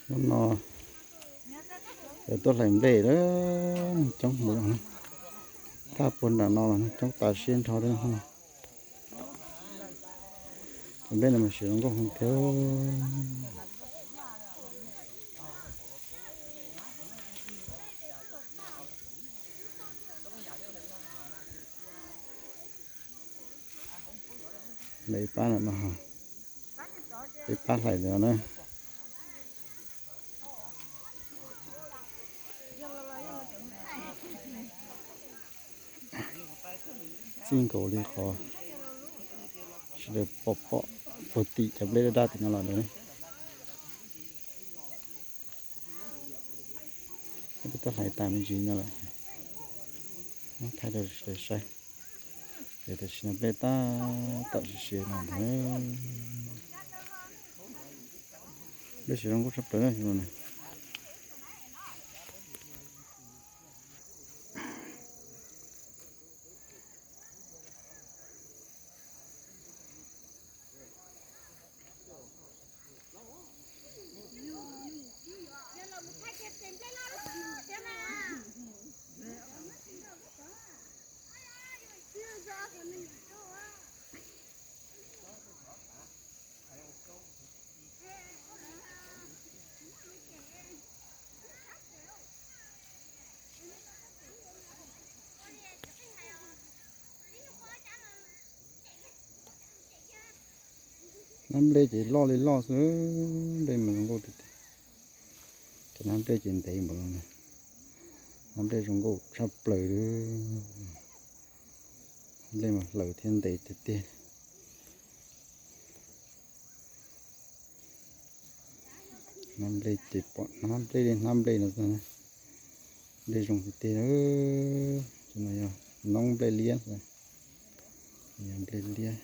Hnub no lawv tuaj hlais nplej lawm, neeg coob heev. Thaj puag nram no los neeg coob tas siab nrho li. Cov nplej no mas siav zoo nkauj heev thiab. Lawv ib pab no, ib pab hlais no na. Txij nkaus li qhov sawv daws pom pom puag tim cov nplej daj daj tim no los ntawd. Twb tuaj hlais tas me ntsis no lawm, muab thaij rau sawv daws saib. Ces tam sim no nplej tab tom siav siav no ntag. Nplej siav zoo nkauj tshaj plaws na. Hnab nplej ces loj li loj xwb, nplej mas zoo nkauj tiag tiag. Cov hnab nplej ces ntev npaum no. Hnab nplej zoo nkauj tshaj plaws li. Nplej mas hlaws thiab ntev tiag tiag. Hnab nplej ces pom hnab nplej li hnab nplej no, nplej zoo tiag tiag. Cov no yog noob nplej liab, yog nplej liab.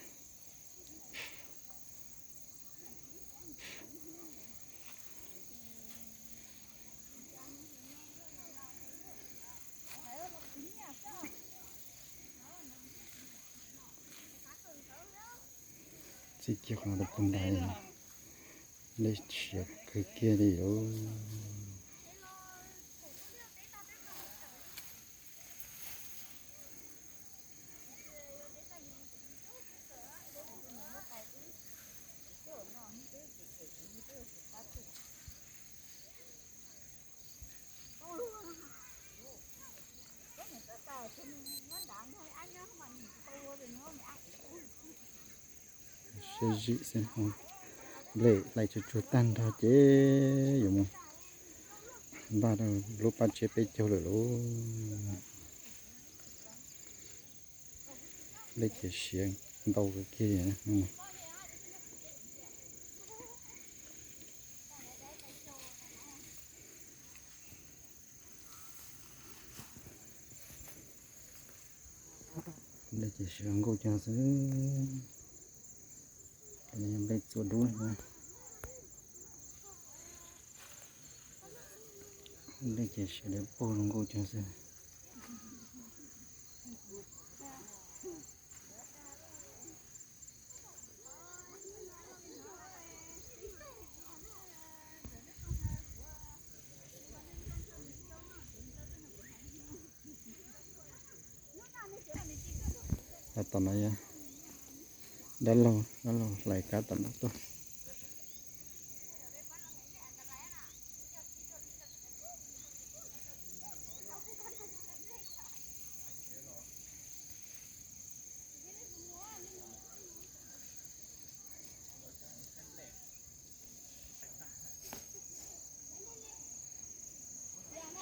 Txij kiag qhov no rau puag nram, nplej siav kawg kiag li lauj. Siab zim xwb. Nplej hlais tsuag tsuag tag nrho ces yuav mus npaj rau lub paj tsiab peb caug lawm lauj. Nplej ces siav ntau kawg kiag. Nplej ces siav zoo nkauj cog xwb. Nplej txua dub. Nplej ces siav dawb paug zoo nkauj cog xwb. Tom no yog dab laug, dab laug hlais kab tom no tuaj.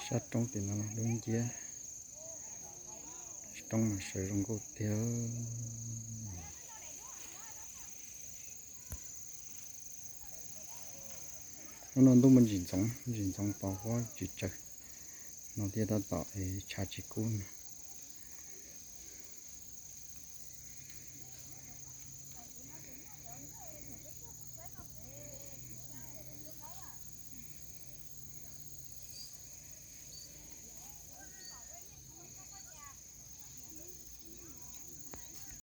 Sab roob tim no dub nciab, roob mas sawv zoo nkauj tiag. Hnub no ntuj muaj ntsis ntxoov, ntsis ntxoov pos huab tsis tsawg, no thiaj tab tom tshav tsis kub.